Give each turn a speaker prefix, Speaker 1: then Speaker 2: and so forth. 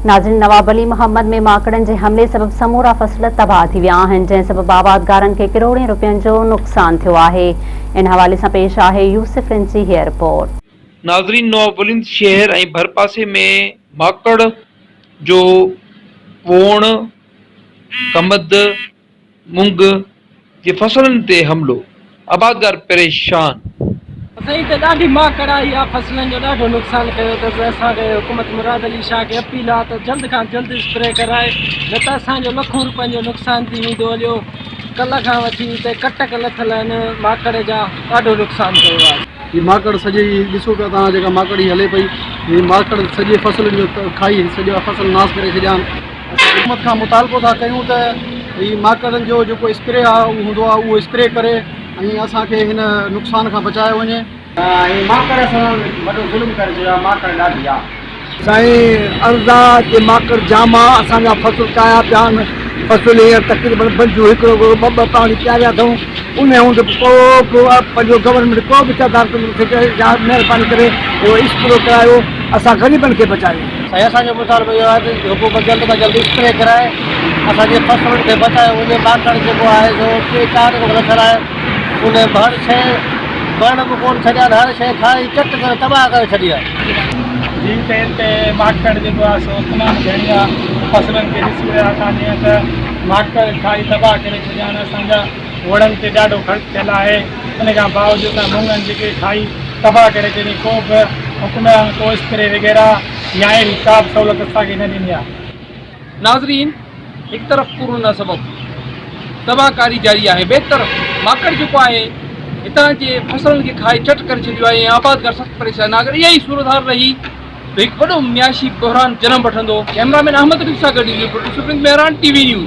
Speaker 1: ناظرين نواب ولي محمد ۾ ماڪڙن جي حملي سبب سمورا فصل تباهه ٿي ويا آهن جنهن سبب آبادگارن کي ڪروڙين روپين جو نقصان ٿيو آهي ان حوالي سان پيش آهي يوسف رند جي هيء رپورٽ.
Speaker 2: ناظرين نواب وليند شهر ۽ ڀرپاسي ۾ ماڪڙ جو ووڻ، ڪمد، مونگ جي فصلن تي حملو، آبادگار پريشان.
Speaker 3: سائين ته ڏاڍي ماڪڙ آئي آ فصلن جو ڏاڍو نقصان ڪيو اٿس اسان کي حڪومت مراد علي شاهه کي اپيل آ ته جلد کان جلد اسپري ڪرائي نه ته اسان جو لکون روپين جو نقصان ٿي ويندو هليو ڪلهه کان وٺي هتي ڪٽڪ لٿل آهن ماڪڙ جا ڏاڍو نقصان ڪيو آ.
Speaker 4: هي ماڪڙ سڄي هي ڏسو پيا توهان جيڪا ماڪڙ هي هلي پئي هي ماڪڙ سڄي فصلن جو کائي سڄو فصل ناس ڪري ڇڏيا آهن. اسان حڪومت کان مطالبو ٿا ڪيون ته هي ماڪڙن جو جيڪو اسپري آهي اهو هوندو آهي اهو اسپري ڪري ۽ اسان کي هن نقصان کان بچايو وڃي.
Speaker 5: هي ماڪڙ اسان سان وڏو ظلم ڪري ڇڏيو آهي ماڪڙ ڏاڍي آهي.
Speaker 6: سائين عرض آ چي ماڪڙ جام آ اسان جا فصل ڪايا پيا آهن فصل هينئر تقريبن بنجو هڪڙو هڪڙو ٻه ٻه پاڻي پياريا اٿئون انهي هوندي به ڪو به پنهنجو گورنمينٽ ڪو به تدارڪ نه ٿي ڪري يا مهرباني ڪري اهو اسپرو ڪرايو اسان غريبن کي بچايو.
Speaker 5: سائين اسان جو مطالبو اهو آهي ته حڪومت جلد کان جلد اسپري ڪرائي اسان جي فصلن کي بچايو وڃي ماڪڙ جيڪو آهي سو ٽي چار دفعا لٿل آهي ان هر شيء وڻ به ڪونه ڇڏيا آهن هر شيء کائي چٽ ڪري تباهه ڪري ڇڏي آهي.
Speaker 7: جي ته هتي ماڪڙ جيڪو آهي سو تمام گهڻي آهي فصلن کي ڏسي رهيا ٿا جيئن ته ماڪڙ کائي تباهه ڪري ڇڏيا آهن اسان جا وڻن تي ڏاڍو خرچ ٿيل آهي ان کان باوجود مونگن جيڪي کائي تباهه ڪري ڇڏي ڪو به حڪمران ڪو اسپري وغيره يا اهڙي ڪا به سهولت اسان کي نه ڏني آهي.
Speaker 2: ناظرين هڪ طرف ڪورونا سبب تباهه ڪاري جاري آهي ٻئي طرف ماڪڙ جيڪو آهي هتان جي فصلن کي کائي چٽ ڪري ڇڏيو آهي ۽ آبادگار سخت پريشان آهن اگر اها ئي صورتحال رهي ته هڪ وڏو معاشي بحران جنم وٺندو. ڪئميرا مين احمد رفيق سان گڏ report Yousuf Rind Mehran T V news.